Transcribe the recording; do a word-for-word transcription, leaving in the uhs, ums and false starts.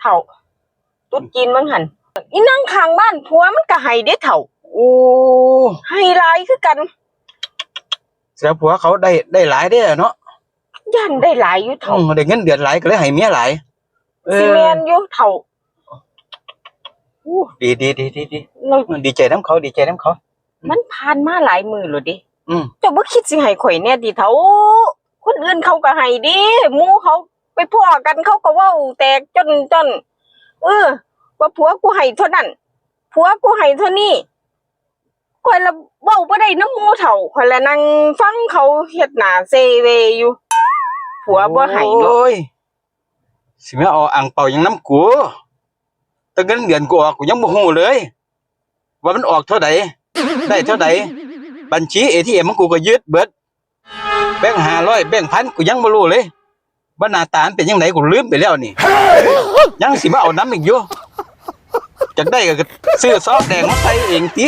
เฒ่า ตุ๊ดจีนเบิ่งหั่น อีนางข้างบ้านผัวมันก็ให้เด้เฒ่า โอ้ ให้หลายคือกัน เสียผัวเขาได้ได้หลายเด้อเนาะ ย่านได้หลายอยู่เฒ่า อืม ได้เงินเดือนหลายก็เลยให้เมียหลาย เออ สิแม่นอยู่เฒ่า โอ้ ดีดีดีดีดี เรา ดีใจนำเขาดีใจนำเขา มันผ่านมาหลายมื้อแล้วเด้ อืม เจ้าบ่คิดสิให้ข่อยแหน่ติเฒ่า คนอื่นเขาก็ให้เด้ หมู่เขาไปพ้อกันเขาก็เว้าแตกจ้อนจ้อน เออ ว่าผัวกูให้เท่านั้น ผัวกูให้เท่านี้ ข่อยละเว้าบ่ได้นำหมู่เฒ่า ข่อยละนั่งฟังเขาเฮ็ดหน้าเซเวอยู่ ผัวบ่ให้เนาะ โอ้ย สิมาเอาอั่งเปาหยังนำกู แต่เงินเดือนกูออกกูยังบ่ฮู้เลย ว่ามันออกเท่าใด ได้เท่าใด บัญชี เอทีเอ็ม ของกูก็ยึดเบิด แบงค์ห้าร้อย แบงค์พัน กูยังบ่รู้เลย ว่าหน้าตามันเป็นจั่งใด กูลืมไปแล้วนี่ ยังสิมาเอานำอีกอยู่ จักได้ก็ซื้อซองแดงมาใส่เองติ